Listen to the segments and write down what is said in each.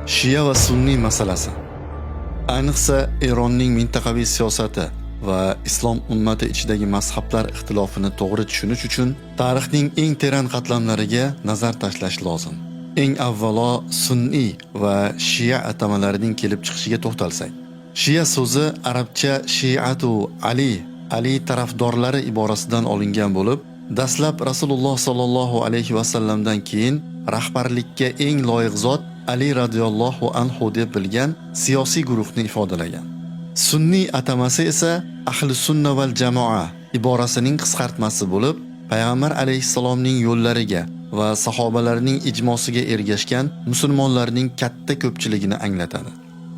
Shia va sunniy masalasi. Ayniqsa Eronning mintaqaviy siyosati va islom ummati ichidagi mazhablar ixtilofini to'g'ri tushunish uchun tarixning eng teran qatlamlariga nazar tashlash lozim. Eng avvalo sunniy va shia atamalarining kelib chiqishiga to'xtalsak. Shia so'zi arabcha shiatu Ali, Ali tarafdorlari iborasidan olingan bo'lib, dastlab Rasululloh sollallohu alayhi vasallamdan keyin rahbarlikka eng loyiq zot Ali radhiyallohu anhu deb bilgan siyosiy guruhni ifodalagan. Sunniy atamasi esa ahli sunna val jamoa iborasining qisqartmasi bo'lib, payg'ambar alayhissalomning yo'llariga va sahobalarning ijmosiga ergashgan musulmonlarning katta ko'pchiligini anglatadi.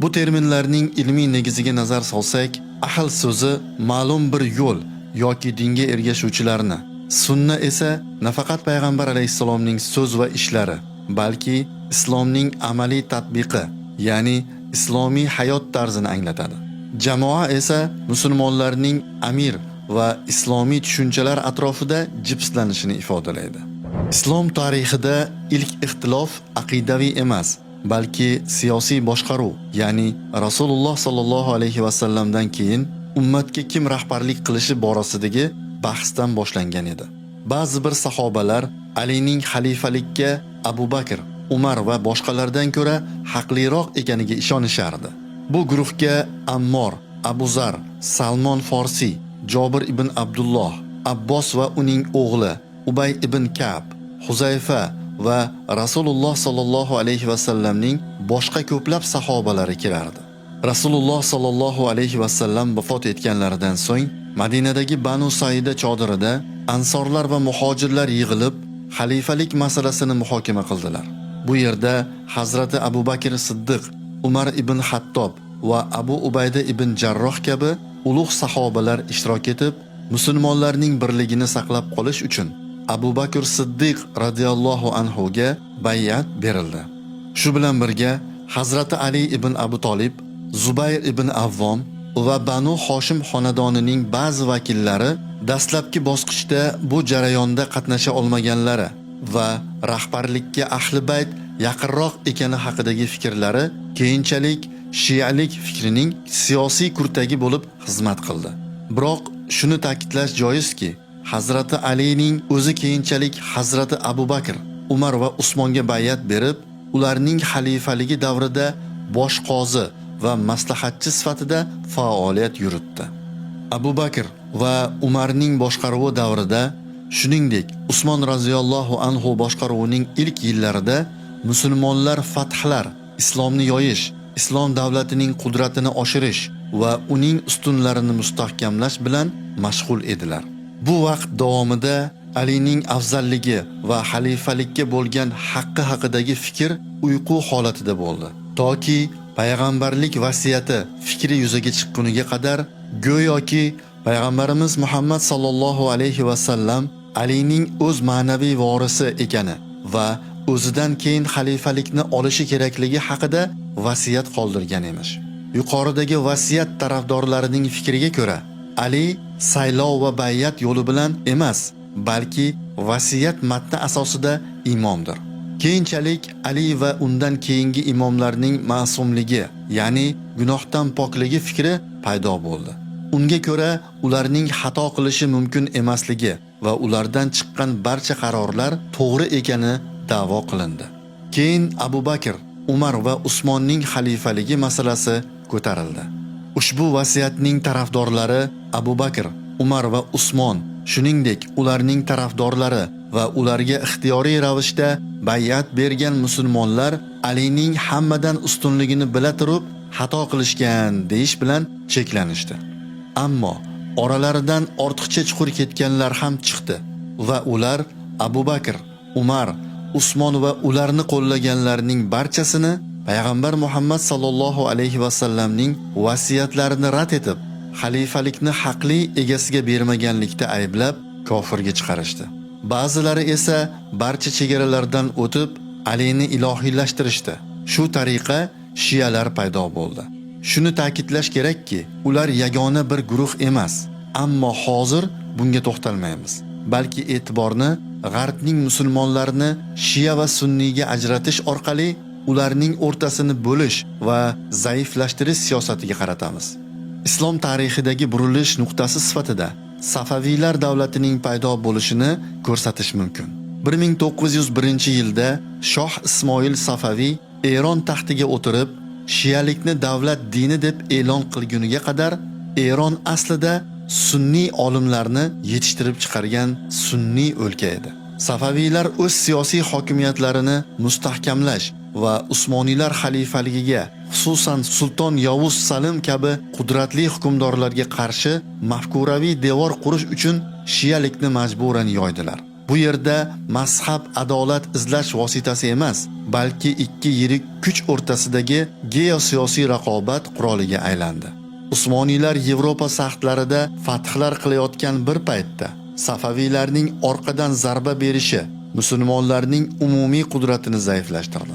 Bu terminlarning ilmiy negiziga nazar solsak, ahl so'zi ma'lum bir yo'l yoki dinga ergashuvchilarni, sunna esa nafaqat payg'ambar alayhissalomning so'z va ishlari, balki islomning amaliy tatbiqi, ya'ni islomiy hayot tarzini anglatadi. Jamoa esa musulmonlarning amir va islomiy tushunchalar atrofida jipslanishini ifodalaydi. Islom tarixida ilk ixtilof aqidaviy emas, balki siyosiy boshqaruv, ya'ni Rasululloh sollallohu alayhi vasallamdan keyin ummatga kim rahbarlik qilishi borasidagi bahsdan boshlangan edi. Ba'zi bir sahobalar Alining xalifalikka Abu Bakr, Umar va boshqalardan ko'ra haqliroq ekaniga ishonishardi. Bu guruhga Ammor, Abu Zar, Salmon Forsiy, Jobir ibn Abdulloh, Abbos va uning o'g'li Ubay ibn Ka'b, Huzayfa va Rasululloh sollallohu alayhi vasallamning boshqa ko'plab sahobalari kirardi. Rasululloh sollallohu alayhi vasallam vafot etganlaridan so'ng Madinadagi Banu Saida chodirida ansorlar va muhojirlar yig'ilib, xalifalik masalasini muhokama qildilar. Bu yerda Hazrati Abu Bakr Siddiq, Umar ibn Hattob va Abu Ubayda ibn Jarroh kabi ulug' sahobalar ishtirok etib, musulmonlarning birligini saqlab qolish uchun Abu Bakr Siddiq radhiyallohu anhu ga bay'at berildi. Shu bilan birga Hazrati Ali ibn Abu Tolib, Zubayr ibn Avvom va Banu Hoshim xonadonining ba'zi vakillari dastlabki bosqichda bu jarayonda qatnasha olmaganlari va rahbarlikka ahli bayt yaqinroq ekani haqidagi fikrlari keyinchalik shialik fikrining siyosiy kurtagi bo'lib xizmat qildi. Biroq shuni ta'kidlash joizki, Hazrati Alining o'zi keyinchalik Hazrati Abu Bakr, Umar va Usmonga bay'at berib, ularning xalifaligi davrida bosh qozi va maslahatchi sifatida faoliyat yuritdi. Abu Bakr va Umarning boshqaruvi davrida, shuningdek, Usmon roziyallohu anhu boshqaruvining ilk yillarida musulmonlar fathlar, islomni yoyish, islom davlatining qudratini oshirish va uning ustunlarini mustahkamlash bilan mashg'ul edilar. Bu vaqt davomida Alining afzalligi va xalifalikka bo'lgan haqqi haqidagi fikr uyqu holatida bo'ldi. Toki payg'ambarlik vasiyati fikri yuzaga chiqquniga qadar, go'yoki payg'ambarimiz Muhammad sallallohu alayhi va sallam Alining o'z ma'naviy vorisi ekani va o'zidan keyin xalifalikni olishi kerakligi haqida vasiyat qoldirgan emish. Yuqoridagi vasiyat tarafdorlarining fikriga ko'ra, Ali saylov va bay'at yo'li bilan emas, balki vasiyat matni asosida imomdir. Keyinchalik Ali va undan keyingi imomlarning ma'sumligi, ya'ni gunohdan pokligi fikri paydo bo'ldi. Unga ko'ra, ularning xato qilishi mumkin emasligi va ulardan chiqqan barcha qarorlar to'g'ri ekani da'vo qilindi. Keyin Abu Bakr, Umar va Usmonning xalifaligi masalasi ko'tarildi. Ushbu vasiyatning tarafdorlari Abu Bakr, Umar va Usmon, shuningdek, ularning tarafdorlari va ularga ixtiyoriy ravishda bay'at bergan musulmonlar Alining hammadan ustunligini bila turib xato qilishgan deyish bilan cheklanishdi. Ammo oralaridan ortiqcha chuqur ketganlar ham chiqdi va ular Abu Bakr, Umar, Usmon va ularni qo'llaganlarning barchasini payg'ambar Muhammad sallallohu alayhi va sallamning vasiyatlarini rad etib, xalifalikni haqli egasiga bermaganlikda ayblab kofirga chiqarishdi. Ba'zilari esa barcha chegaralardan o'tib Alini ilohiylashtirishdi. Shu tariqa shialar paydo bo'ldi. Shuni ta'kidlash kerakki, ular yagona bir guruh emas, ammo hozir bunga to'xtalmaymiz. Balki e'tiborni G'arbning musulmonlarni shia va sunniyga ajratish orqali ularning o'rtasini bo'lish va zaiflashtirish siyosatiga qaratamiz. Islom tarixidagi burilish nuqtasi sifatida Safaviylar davlatining paydo bo'lishini ko'rsatish mumkin. 1901-yilda Shoh Ismoil Safaviy Eron taxtiga o'tirib, shialikni davlat dini deb e'lon qilguniga qadar Eron aslida sunniy olimlarni yetishtirib chiqargan sunniy o'lka edi. Safaviylar o'z siyosiy hokimiyatlarini mustahkamlash va Usmoniylar xalifaligiga, xususan Sulton Yovuz Salim kabi qudratli hukmdorlarga qarshi mafkuraviy devor qurish uchun shialikni majburan yoydilar. Bu yerda mazhab adolat izlash vositasi emas, balki ikki yirik kuch o'rtasidagi geosiyosiy raqobat quroliga aylandi. Usmoniylar Yevropa sahtlarida fathlar qilayotgan bir paytda Safaviylarning orqadan zarba berishi musulmonlarning umumiy qudratini zaiflashtirdi.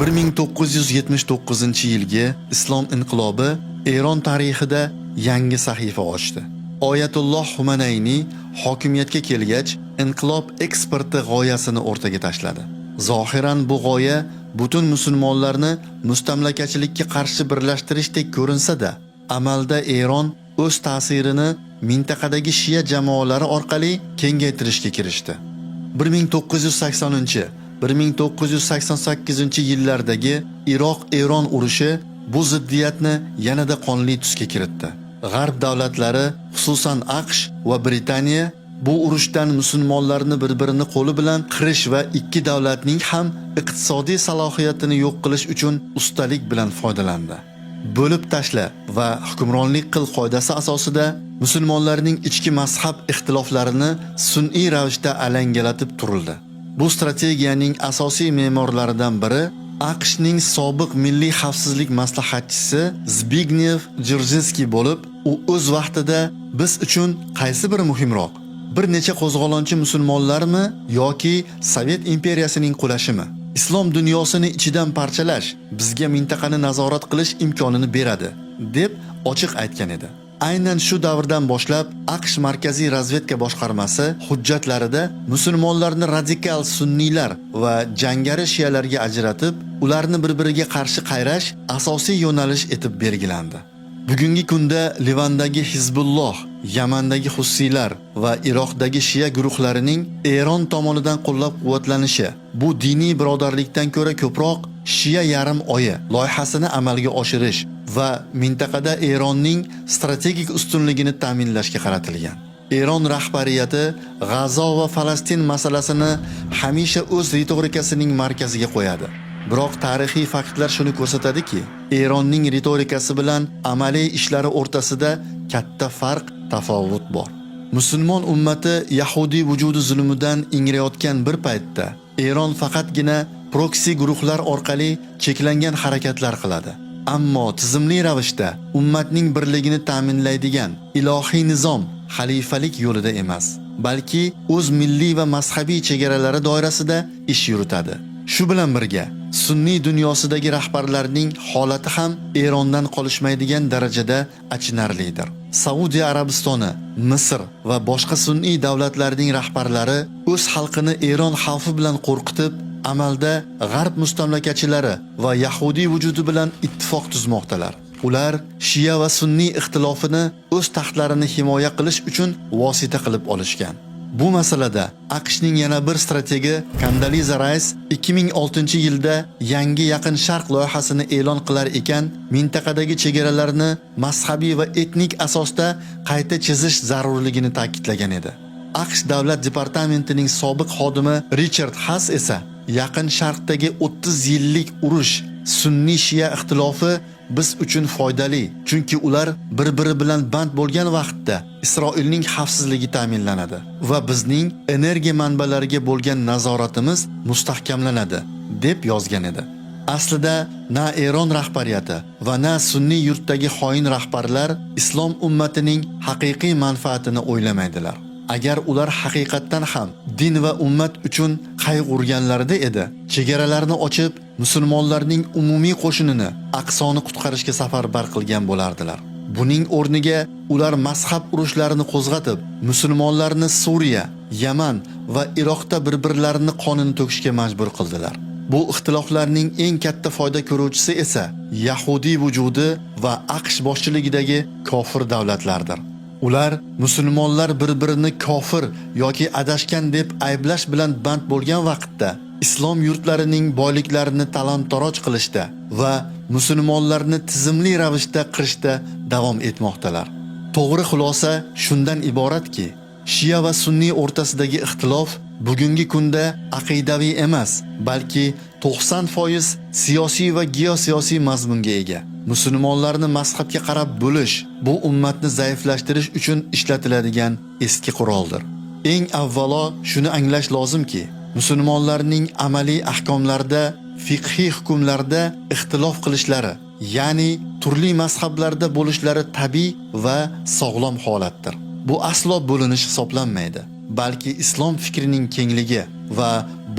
1979-yilgi Islom inqilobi Eron tarixida yangi sahifa ochdi. Oyatulloh Xumanayni hokimiyatga kelgach, inqilob eksporti g'oyasini o'rtaga tashladi. Zohiran bu g'oya butun musulmonlarni mustamlakachilikka qarshi birlashtirishdek ko'rinsa-da, amalda Eron o'z ta'sirini mintaqadagi shia jamoalari orqali kengaytirishga kirishdi. 1980-1988 yillardagi Iroq-Eron urushi bu ziddiyatni yanada qonli tusga kiritdi. G'arb davlatlari, xususan AQSh va Britaniya bu urushdan musulmonlarni bir-birini qo'li bilan qirish va ikki davlatning ham iqtisodiy salohiyatini yo'q qilish uchun ustalik bilan foydalandi. Bo'lib tashla va hukmronlik qil qoidasi asosida musulmonlarning ichki mazhab ixtiloflarini sun'iy ravishda alangalatib turildi. Bu strategiyaning asosiy me'morlaridan biri AQShning sobiq milliy xavfsizlik maslahatchisi Zbigniew Brzezinski bo'lib, u o'z vaqtida biz uchun qaysi biri muhimroq? Bir necha qo'zg'olonchi musulmonlarmi yoki Sovet imperiyasining qulashimi? Islom dunyosini ichidan parchalash bizga mintaqani nazorat qilish imkonini beradi, deb ochiq aytgan edi. Aynan shu davrdan boshlab AQSh Markaziy razvedka boshqarmasi hujjatlarida musulmonlarni radikal sunniylar va jangari shialarga ajratib, ularni bir-biriga qarshi qayrash asosiy yo'nalish etib belgilandi. Bugungi kunda Livandagi Hizbulloh, Yamandagi Hussiylar va Iroqdagi shia guruhlarining Eron tomonidan qo'llab-quvvatlanishi bu diniy birodarlikdan ko'ra ko'proq shia yarim oyi loyihasini amalga oshirish va mintaqada Eronning strategik ustunligini ta'minlashga qaratilgan. Eron rahbariyati G'azo va Falastin masalasini hamisha o'z ritorikasining markaziga qo'yadi. Biroq tarixiy faktlar shuni ko'rsatadiki, Eronning ritorikasi bilan amaliy ishlari o'rtasida katta farq, tafovut bor. Musulmon ummati yahudiy vujudi zulmidan ingrayotgan bir paytda Eron faqatgina proksi guruhlar orqali cheklangan harakatlar qiladi. Ammo tizimli ravishda ummatning birligini ta'minlaydigan ilohiy nizom xalifalik yo'lida emas, balki o'z milliy va mazhabiy chegaralari doirasida ish yuritadi. Shu bilan birga sunniy dunyosidagi rahbarlarning holati ham Erondan qolishmaydigan darajada achinarlidir. Saudiya Arabistoni, Misr va boshqa sunniy davlatlarning rahbarlari o'z xalqini Eron xavfi bilan qo'rqitib, amalda g'arb mustamlakachilari va yahudiy vujudi bilan ittifoq tuzmoqdalar. Ular shia va sunniy ixtilofini o'z taxtlarini himoya qilish uchun vosita qilib olishgan. Bu masalada AQShning yana bir strategi Kondoliza Rays 2006-yilda yangi Yaqin Sharq loyihasini e'lon qilar ekan, mintaqadagi chegaralarni mazhabiy va etnik asosda qayta chizish zarurligini ta'kidlagan edi. AQSh davlat departamentining sobiq xodimi Richard Haas esa Yaqin Sharqdagi 30 yillik urush, sunniy shia ixtilofi biz uchun foydali, chunki ular bir-biri bilan band bo'lgan vaqtda Isroilning xavfsizligi ta'minlanadi va bizning energiya manbalariga bo'lgan nazoratimiz mustahkamlanadi, deb yozgan edi. Aslida na Eron rahbariyati va na sunniy yurtdagi xoin rahbarlar islom ummatining haqiqiy manfaatini o'ylamaydilar. Agar ular haqiqatdan ham din va ummat uchun qayg'urganlarida edi, chegaralarni ochib, musulmonlarning umumiy qo'shinini Aqsoni qutqarishga safarbar qilgan bo'lardilar. Buning o'rniga ular mazhab urushlarini qo'zg'atib, musulmonlarni Suriya, Yaman va Iroqda bir-birlarini qonini to'kishga majbur qildilar. Bu ixtiloflarning eng katta foyda ko'ruvchisi esa yahudiy vujudi va AQSh boshchiligidagi kofir davlatlardir. Ular musulmonlar bir-birini kofir yoki adashgan deb ayblash bilan band bo'lgan vaqtda islom yurtlarining boyliklarini talon-taroj qilishda va musulmonlarni tizimli ravishda qirishda davom etmoqdalar. To'g'ri xulosa shundan iboratki, Shia va Sunniy o'rtasidagi ixtilof bugungi kunda aqidaviy emas, balki 90% siyosiy va geosiyosiy mazmunga ega. Musulmonlarni mazhabga qarab bo'lish bu ummatni zaiflashtirish uchun ishlatiladigan eski quroldir. Eng avvalo shuni anglash lozimki, musulmonlarning amaliy ahkomlarda, fiqhiy hukmlarda ixtilof qilishlari, ya'ni turli mazhablarda bo'lishlari tabiiy va sog'lom holatdir. Bu aslo bo'linish hisoblanmaydi, balki islom fikrining kengligi va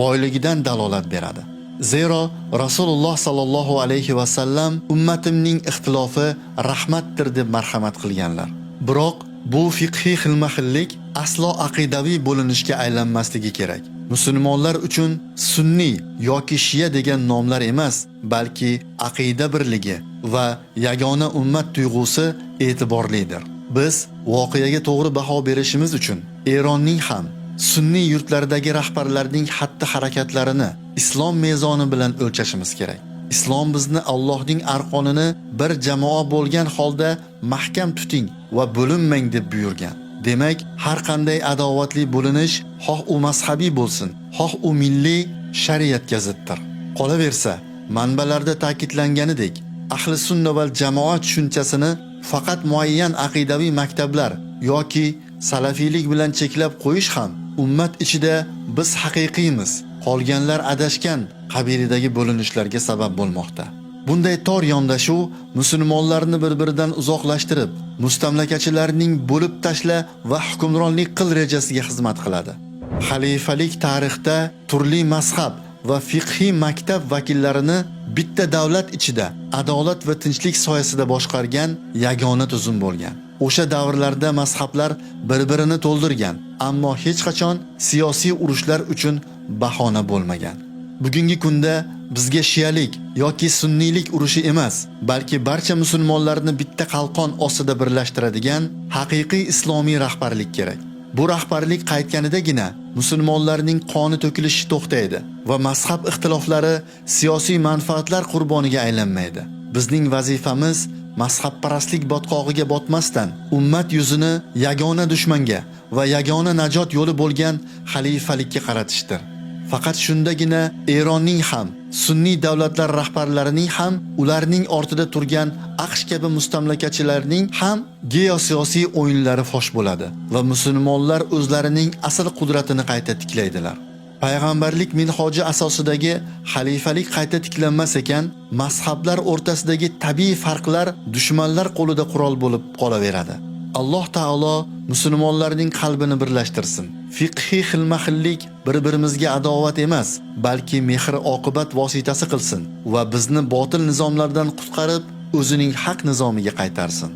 boyligidan dalolat beradi. Zero Rasululloh sallallohu alayhi va sallam ummatimning ixtilofi rahmatdir deb marhamat qilganlar. Biroq bu fiqhiy xilma-xillik aslo aqidaviy bo'linishga aylanmasligi kerak. Musulmonlar uchun sunniy yoki shia degan nomlar emas, balki aqida birligi va yagona ummat tuyg'usi e'tiborlidir. Biz voqeaga to'g'ri baho berishimiz uchun Eronning ham sunniy yurtlaridagi rahbarlarning xatti-harakatlarini islom mezoni bilan o'lchashimiz kerak. Islom bizni Allohning arqonini bir jamoa bo'lgan holda mahkam tuting va bo'linmang deb buyurgan. Demak, har qanday adovatli bo'linish, xoh u mazhabiy bo'lsin, xoh u milliy, shariatga ziddir. Qolaversa, manbalarda ta'kidlanganidek, ahli sunna val jamoa tushunchasini faqat muayyan aqidaviy maktablar yoki salafiylik bilan cheklab qo'yish ham ummat ichida biz haqiqiymiz, qolganlar adashgan qabilidagi bo'linishlarga sabab bo'lmoqda. Bunday tor yondashuv musulmonlarni bir-biridan uzoqlashtirib, mustamlakachilarning bo'lib tashla va hukmronlik qil rejasiga xizmat qiladi. Xalifalik tarixda turli mazhab va fiqhiy maktab vakillarini bitta davlat ichida adolat va tinchlik soyasida boshqargan yagona tuzum bo'lgan. O'sha davrlarda mazhablar bir-birini to'ldirgan, ammo hech qachon siyosiy urushlar uchun bahona bo'lmagan. Bugungi kunda bizga shialik yoki sunniylik urushi emas, balki barcha musulmonlarni bitta qalqon ostida birlashtiradigan haqiqiy islomiy rahbarlik kerak. Bu rahbarlik qaytganidagina musulmonlarning qoni to'kilishi to'xtaydi va mazhab ixtiloflari siyosiy manfaatlar qurboniga aylanmaydi. Bizning vazifamiz mazhabparastlik botqog'iga botmasdan ummat yuzini yagona dushmanga va yagona najot yo'li bo'lgan xalifalikka qaratishdir. Faqat shundagina Eronning ham, sunniy davlatlar rahbarlarining ham, ularning ortida turgan AQSh kabi mustamlakachilarning ham geosiyosiy o'yinlari fosh bo'ladi va musulmonlar o'zlarining asl qudratini qayta tiklaydilar. Payg'ambarlik minhoji asosidagi xalifalik qayta tiklanmas ekan, mazhablar o'rtasidagi tabiiy farqlar dushmanlar qo'lida qurol bo'lib qolaveradi. Alloh taolo musulmonlarning qalbini birlashtirsin. Fiqhiy xilma-xillik bir-birimizga adovat emas, balki mehr-oqibat vositasi qilsin va bizni botil nizomlardan qutqarib, o'zining haq nizomiga qaytarsin.